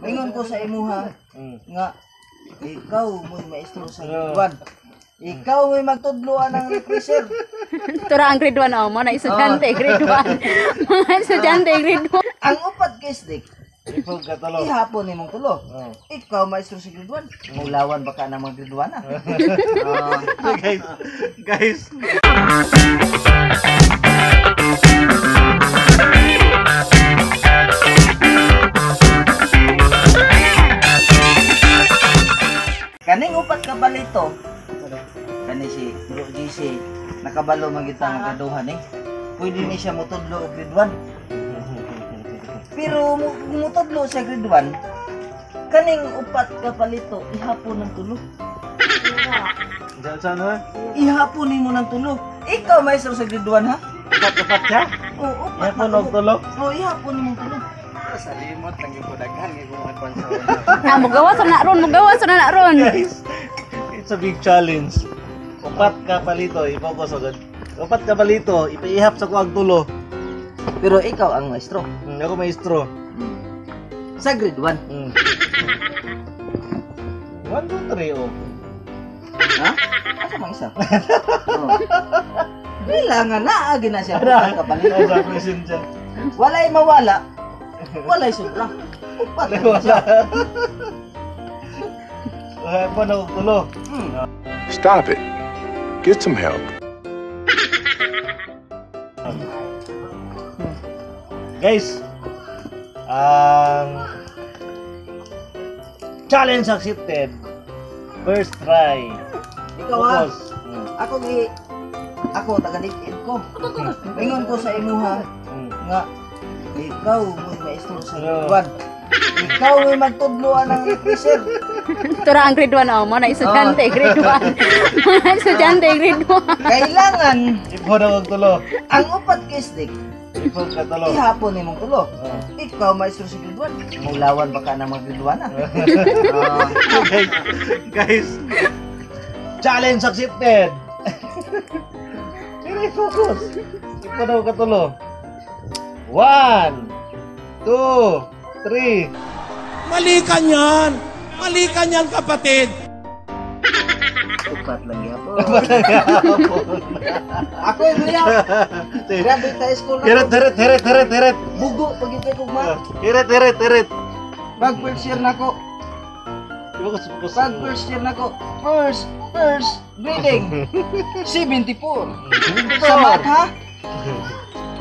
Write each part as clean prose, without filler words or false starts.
Ingon ko sa imuha nga ikaw mo'y maestro sa grade 1. Ikaw mo'y magtudloan ng refresher. Tura ang grade 1 oh, mo na estudyante grade 1. Mga estudyante grade 1. Ang upat ka stick, Ipog ka tulo. ihapon nimong tulo. Oh. Ikaw maestro sa grade 1. Mulawan baka na mga grade 1 ah. Guys, guys. Kaning upat ka balito. Kani si Bro GC nakabalo man gyud ta nga graduhan eh. Pwede ni siya motudlo og grade 1. Pero motudlo sa grade 1, kaning upat ka palito ihapon ng tulo. Diyan saan ha? Ihapon nimo ng tulo. Ikaw maestro sa grade 1 ha? Upat-upat siya? Oo, upat Ihapon na og tulo? Oo, ihapon nimo tulo. Sa limot lang yung daghan kay kung magkuan sa una. Ah, mugawas na ron, mugawas na ron. Guys, it's a big challenge. Upat ka palito, ipokos agad. Upat ka palito, ipaihap sa kuang tulo. Pero ikaw ang maestro. Ako maestro. Sa grade 1. 1, 2, 3, oh. Ha? Asa mang isa? Oo. Kailangan na agi na siya upat ka palito. Sa present siya. Walay mawala. Walay sobra. Upat na siya. Ihapon og tulo. Stop it. Get some help. Guys, ang challenge accepted. First try. Ikaw ha. Focus. Ako gi ako taga DepEd ko. Ingon ko sa imuha nga ikaw mo'y maestro sa grade 1. Ikaw mo'y magtudloan ng refresher. Tura ang grade 1 oh, mo na estudyante grade 1. Mga estudyante grade 1. Kailangan Ipon og tulo. ang upat ka stick Ipon ka tulo. ihapon nimong tulo. Oh. Ikaw maestro sa grade 1. Mulawan baka na mga grade 1 ah. Guys, guys. Challenge accepted. Pero focus. Ipon og katulo. 1, 2, 3. Mali ka niyan! Mali ka niyan, kapatid! Upat lang gyapon. Ako ang liya. Graduate high school na. Hirit, hirit, hirit, hirit, hirit. Bugo pag ito kog ma. Hirit, hirit, hirit. Pag first year na ko. Focus, focus. Pag first year na ko. First grading 74. Sa math ha?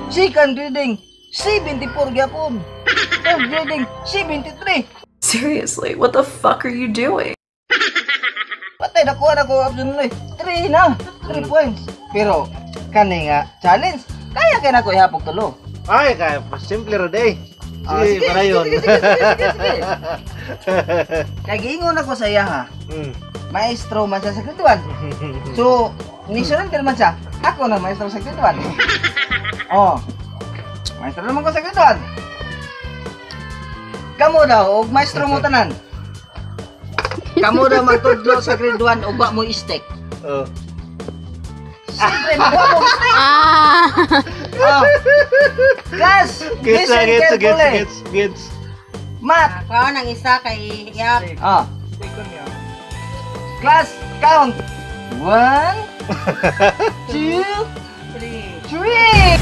Second grading 74 gyapon. Third grading 73. Seriously, what the fuck are you doing? Patay nakuha na ko option 3 na. 3 points. Pero kani nga challenge kaya kay nako ihapog tulo. Ay, kaya simple ra day. Ah, Sige, para yun. Sige, sige, sige, sige, sige. Kay giingon ako sa iya ha. Maestro man siya sa grade 1. So, ni surrender man siya. Ako na maestro sa grade 1. Oh. Maestro naman ko sa grade 1. Kamo daw og maestro mo tanan. Kamo daw magtudlo sa grade 1 ug wa mo stick. Oh. Siyempre, magwa mo stick. Ah. Oh. Class, Gets, listen gets, gets, carefully. gets, gets. Math. Kuha ng isa kay Yap. Ah. Class, count. 1, 2, 3. 3.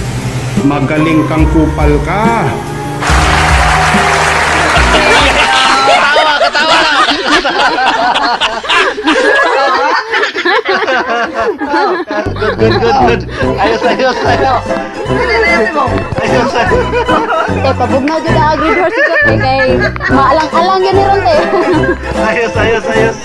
Magaling kang kupal ka. Good, good, good, good. Ayos, ayos, ayos. Dili na yun mo. Ayos, ayos. Te pabugnaw jud ang grade 1 si Kote kay maalang-alang yun ni ron te. Ayos, ayos, ayos.